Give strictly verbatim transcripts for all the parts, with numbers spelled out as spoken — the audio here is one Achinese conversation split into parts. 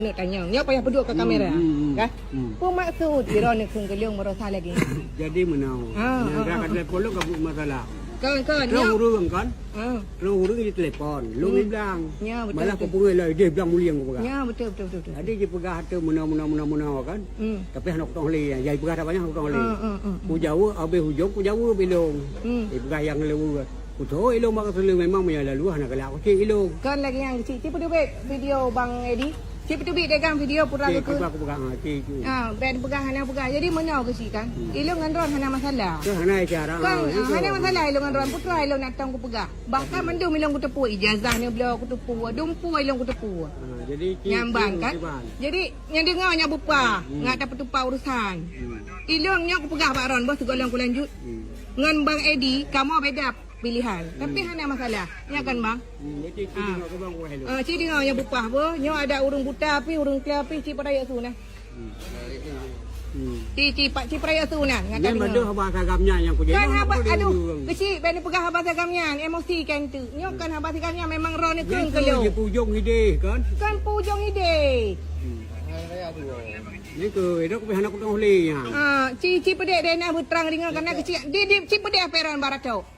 Neuk tanyong. Nyoe payah peuduek keu kamera. Hmm, hmm, hmm. Kan? Hmm. Peue maksud droeneuh kheun keu lôn meurasa lagèe nyan? Jadi meunoe. Ha, ha, ha. Nyang ka telepon lôn ka buet masalah. Kon, kon, nyoe. Ureueng kan? Ha. Ureueng jitelepon, lôn blang. Ya, betul, betul. Malah kupeugah lagèe blang mulieng kupeugah. Ya, betul, betul, betul, betul. Jadi jipeugah tu meunoe, meunoe, meunoe, meunoe kan? Hmm. Tapi hana kutong lé, ya, jipeugah tak banyak hana kutong lé. Ha, ha, ha. Kujaweueb habéh ujong, kujaweueb ilong. Hmm. Jipeugah nyang leubeh. Kutoh ilong bak keuseuleueng memang meunyoe lalu hana galak kucit ilong. Kon lagèe nyan cit, cit peuteubiet video Bang Edi. Cit peuteubiet deh kan video putra geukheun. Cit, peugah, kupeugah, ha, cit, cit. Ha, bèk peugah hana peugah. Jadi meunyoe keucik kan. Hmm. Ilong ngon droen hana masalah. Kon hana cara, kan, ha, ha, itu. Hana masalah ilong ngon droen. Putra ilong nak tong kupeugah. Bahkan mandum ilong kuteupue, ijazah neubloe kuteupue, dumpeue ilong kuteupue. Ha, jadi cit, nyang ban cit, kan? Cit ban. Jadi nyang deungö nyan beupah, hmm, ngat tapeutupat urusan. Hmm. Ilong nyoe kupeugah bak droen, boh sigohlom kulanjut. Hmm. Ngon Bang Edi, kamoe beda pilihan. Tapi hana masalah. Ya kan, Bang? Hmm, jadi cit deungö keu Bang Wahid. Ah, cit deungö nyang beupah beuh. Nyoe ada ureueng buta pih, ureueng keu pih, cit peurayeuk su nah. Hmm. Hmm. Cit, cit, pak, cit peurayeuk su nah. Nyan mandum haba sagam nyan nyang kujak. Kan haba, aduh, keucik, bèk neupeugah haba sagam nyan. Emosi kan tu. Nyoe kan haba sagam nyan memang droeneuh kheun keu lôn. Nyan keu ujong idéh kan? Kan peujong idéh. Hmm. Nyan keu, idéh keu hana kutong lé nyan. Ah, cit, cit peudeh deh na beutrang deungö, karena keucik, di, di, cit peudeh peran baratok.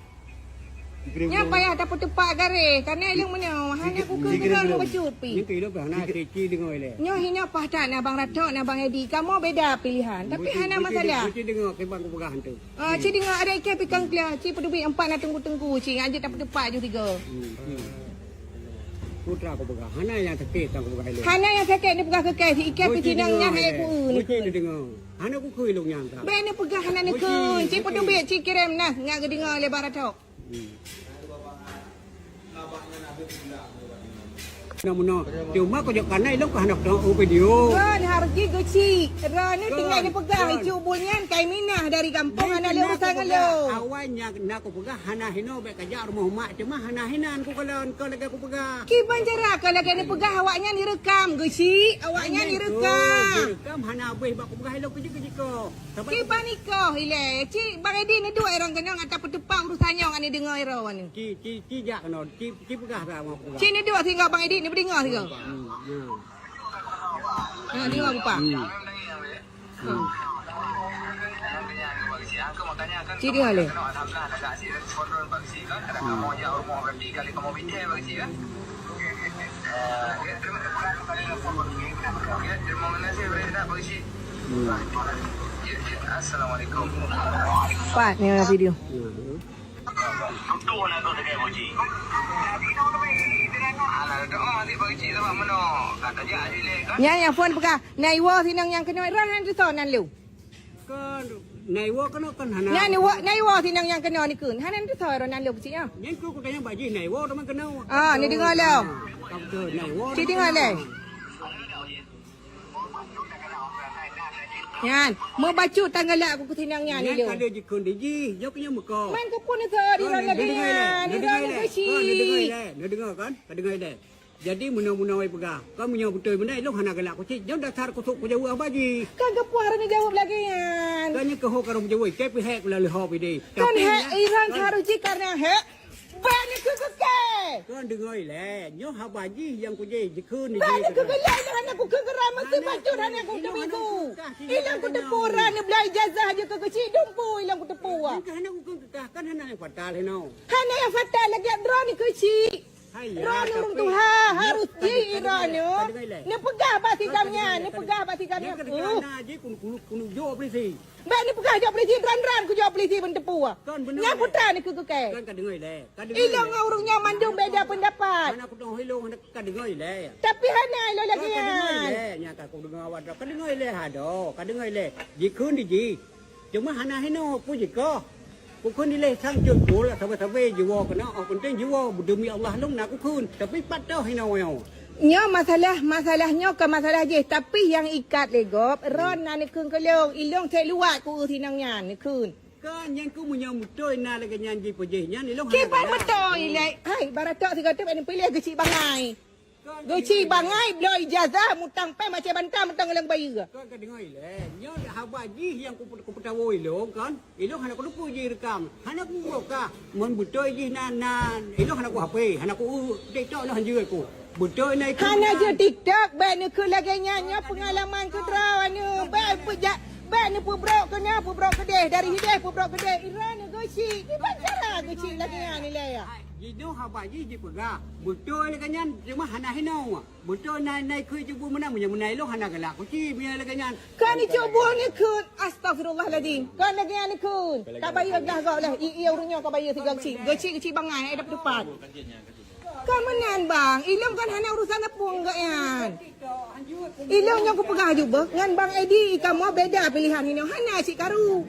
Nyan payah tapeuteupat garéh, karena ilong meunyoe hana kukheun droen bacut pih. Nyan keu ilong pih hana cit, cit deungö ilèe. Nyoe hinoe paih that na Bang Ratok, na Bang Edi. Kamoe beda pilihan, tapi hana masalah. Cit deungö keu Bang kupeugah tu. Ah, cit deungö ada ikai pih kan clear, cit peuteubiet empat na teungku-teungku, cit ngan jeuet tapeuteupat ju tiga. Hmm, hmm. Putra kupeugah, hana nyang sakét nyang kupeugah ilong. Hana nyang sakét neupeugah keu kèe, si ikai pih sinong nyan hai ku eu. Cit deungö. Hana kukheun ilong nyan ka. Bèk neupeugah hana neukheun, cit peuteubiet, cit kirém nah, ngat geudeungö lé Bang Ratok. Meunoe-meunoe. Cuma kujak kana ilong ka hanok teuh video. Kon hareuji geucik. Droeneuh tinggai neupeugah, icu buet nyan kai minah dari gampông hana lé urusan ngon lôn. Awai nyan na kupeugah hana hinoe bèk kajak rumoh mak, cuma hana hinan kukalon kon lagèe kupeugah. Kiban cara kon lagèe neupeugah awaknyan ireukam geucik, awaknyan ireukam. Ireukam hana abéh bak kupeugah ilong keujik-keujik ko. Kiban ikoh ilèe, cit Bang Edi neuduek droen keunoe ngat tapeuteupat urusan nyoe ngat neudeungö droeneuh. Ci, ci, ci jak keunoe, ci, ci peugah sa ngon peugah. Ci neuduek singoh Bang Edi neupeudeungö singoh. Hmm, ya. Ha, deungö peue? Hmm. Hmm. Ci deungö lé. Hmm. Pat ni video. Nyan nyang phôn peugah, na iwoe sinong nyang keunoe, droen han teusoe nan lôn. Kan na iwoe keunoe kan hana. Nyan iwoe, na iwoe sinong nyang keunoe neukheun. Hana teusoe droen nan lôn keucik nyoe. Nyan keu kutanyong bak jih na iwoe teuma keunoe. Ah, neudeungö lom. Ka beutôi na iwoe. Ci deungö lé. Nyan, meubacut tan galak ku keu sinong nyan ilong. Nyan ka lheueh jikheun di jih, jok nyoe meuko. Man keupeue neusoe di droen lagèe nyan, di droen keucik. Neudeungö lé, neudeungö kan? Ka deungö lé. Jadi meunoe-meunoe peugah, kan meunyoe beutôi meunan ilong hana galak kucit, nyoe dasar kusok kujaweueb haba jih. Kan keupeue harôh neujaweueb lagèe nyan? Kan nyoe keuh ho ka rôh meujaweueb, keu pih hék kula leuho pih deh. Kan hék, iran harôh jih karena hék. Bèk neukheun keu kèe. Kan deungö ilèe, nyoe haba jih nyang kujih, jikheun di jih. Bèk neukheun keu lé, ilong hana kukheun keu droen, meusti bacut hana kuteubiet su. Ilong kuteupue droen neubloe ijazah jih keu keucik, dumpeue ilong kuteupue. Kan hana kukheun keu kah, kan hana nyang fatal hinoe. Hana nyang fatal lagèe droen keucik. Hai, ya, droen ureueng tuha, harôh jih droen nyoe. Neupeugah bak si gam nyan, neupeugah bak si gam nyan. Nyan keuneuk na jih keuneuk, keuneuk, keuneuk jok polisi. Bèk neupeugah jok polisi, droen-droen kujok polisi beuneuteupeue. Kan beuna. Nyan putra neukheun keu kèe. Kan ka deungö ilèe. Ka deungö ilèe. Ilong ngon ureueng nyoe mandum beda pendapat. Hana kutong ilong, hana ka deungö ilèe. Tapi hana ilong lagèe nyan. Kan ka deungö ilèe, nyan ka kudeungö awak droe. Ka deungö ilèe hadoh, ka deungö ilèe. Jikheun di jih. Cuma hana hinoe peue jikoh. Kukheun ilèe sang jeuet pula sabe-sabe jiwoe keunoe, oh, penting jiwoe demi Allah lôn na kukheun. Tapi pat toh hinoe nyoe. Nyoe masalah, masalah nyoe kon masalah jih, tapi nyang ikat lé gob, droen na neukheun keu lôn, ilong sép luwat ku eu sinong nyan neukheun. Kan nyan keuh meunyoe beutôi na lagèe nyan jipeujih nyan, ilong hana galak. Kiban beutôi lé. Hai, baratok sigoe teuk bèk neupiléh geucik bangai. Geucik bangai bloe ijazah mutang péng macam bantang mutang lam bayeue. Kan ka deungö ilèe. Nyoe haba jih nyang kupe-, kupeutamong ilong kan. Ilong hana kuteupeu jih rekam. Hana kuwoe kah. Mun beutôi jih na, na, ilong hana ku H P, hana ku TikTok, noh hanjeuet ku. Beutôi na ikheun. Hana jeuet TikTok, bèk neukheun lagèe nyan, nyoe peungalaman keu droeneuh. Bèk peujak, bèk neupeubrok keu nyoe, peubrok keudeh, dari hideh peubrok keudeh. Droeneuh geuchik, kiban cara geuchik lagèe nyan ilèe. Jinoe haba jih jipeugah. Beutôi lagèe nyan, cuma hana hinoe. Beutôi na, na ikheun cubu meunan, meunyoe meunan ilôn hana galak kuci, meunyoe lagèe nyan. Kon icubu neukheun, astagfirullahalazim. Kon lagèe nyan neukheun. Ka bayeue glah gob leh, i, i ureueng nyoe ka bayeue sigoe geuchik. Geuchik, geuchik bangai, eh, dap depan. Kon meunan, Bang. Ilôn kon hana urusan apui ngon gobnyan. Ilôn nyang kupeugah jubah ngon Bang Edi, kamoe beda pilihan inoe. Hana cit karu.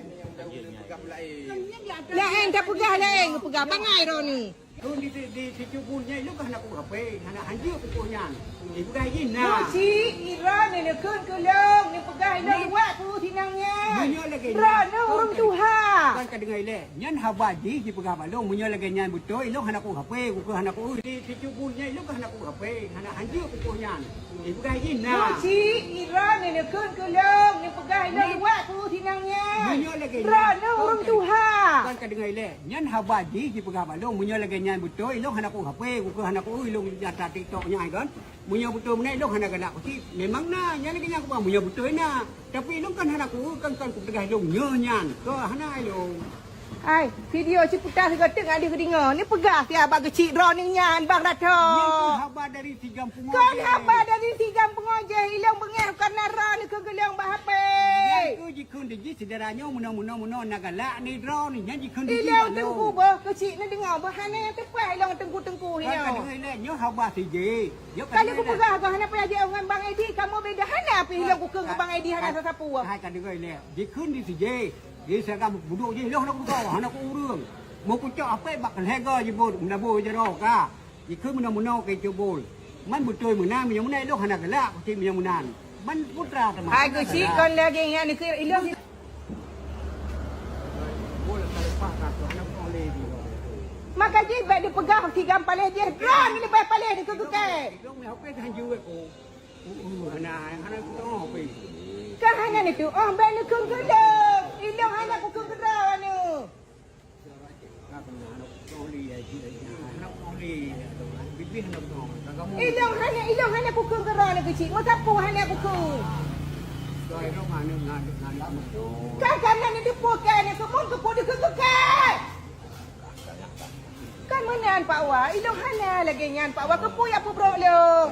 Laén tapeugah laén, kupeugah bangai droeneuh. Kheun di, di, di sicubu nyan, ilôn ka hana kupeugah pih, hana hanjeuet kupeugah nyan. Ipeugah jih na. Cit, droeneuh neukheun keu lôn, neupeugah ilôn luwat peue sinang nyan. Meunyoe lagèe nyan, droeneuh ureueng tuha. Kon ka deungö ilèe. Nyan haba jih jipeugah bak lôn, meunyoe lagèe nyan beutôi, ilôn hana kupeugah pih, kukheun hana ku-, di sicubu nyan ilôn ka hana kupeugah pih, hana hanjeuet kupeugah nyan. Ipeugah jih na. Cit, droeneuh neukheun keu lôn, neupeugah ilôn luwat peue sinang nyan. Meunyoe lagèe nyan, droeneuh ureueng tuha. Kon ka deungö ilèe. Nyan haba jih jipeugah bak lôn, meunyoe lagèe nyan beutôi, ilôn hana kupeugah pih, kukheun hana ku-, ilôn nyata TikTok nyan kan. Meunyoe beutôi meunan, ilôn hana galak kuci. Memang na, nyan lagèe nyan kupeugah, meunyoe beutôi na. Tapi ilôn kan hana ku, kan, kan kupeugah ilôn nyoe nyan. Keu hana ilôn. Hai, video ciputa sigoe teuk ngadeuh geudeungoe. Neupeugah siat bak geuchik droeneuh nyan, Bang Rato. Nyan keuh haba dari si Gam Pungo. Kon haba dari si Gam Pungo jih, ilôn beungèh karena droeneuh keu geulong bak H P. Nyan keuh jikheun di jih syedara nyoe meunoe, meunoe, meunoe na galak ni droeneuh nyan jikheun di jih. Ilôn teungku boh, geuchik neudeungoe boh, hana nyang teupah ilôn teungku-teungku nyoe. Kan ka deungö ilèe, nyoe haba si jih. Ka lheueh kupeugah, hana payah jiôh ngon Bang Edi, kamoe beda, hana pih ilôn kukheun keu Bang Edi hana sapeue. Hai ka deungö ilèe, jikheun di si jih. Di saga budok jih, ilôn hana kudeungö, hana ku ureueng. Meukucok apet bak lhèe goe jibot, meulaboh jaroe ka. Jikheun meunoe-meunoe keu cubul. Man beutôi meunan, meunyoe meunan ilôn hana galak, kuci meunyoe meunan. Man putra teuma. Hai geuchik kon lagèe nyan neukheun ilôn. Maka jih bèk dipeugah si Gam paléh jih, droeneuh leubeh paléh dikeue keu kèe. Ilôn meuhapé kan jeuet ko. Uh, uh, hana, hana kudeungoe pih. Kan hana neuteu'oh, bèk neukheun keu lôn. Ilôn hana kukheun keu droeneuh. Ilôn hana, ilôn hana kukheun keu droeneuh geuchik. Meusapeue hana kukheun. Kan, kan hana neuteupeue kèe, neukheun keu peue dikeue keu kèe. Kan meunan Pak Wa, ilôn hana lagèe nyan Pak Wa, keupeue jak peubrok lôn.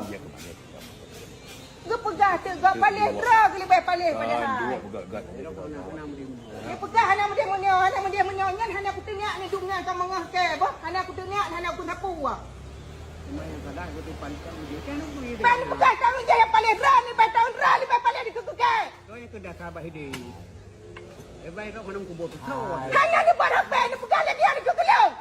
Geupeugah teuk gob paléh droe geuleubeh paléh padahai. Geupeugah hana meudeh meunyoe, hana meudeh meunyoe, nyan hana kuteunyak ni dum nyan ka meungoh kèe boh, hana kuteunyak, hana kusapeue. Ban peugah tanggông jaweueb paléh droe ni, ban tanggông droe leubeh paléh dikeue kèe. Hana neubarô pèng, neupeugah lagèe nyan dikeue keu lôn.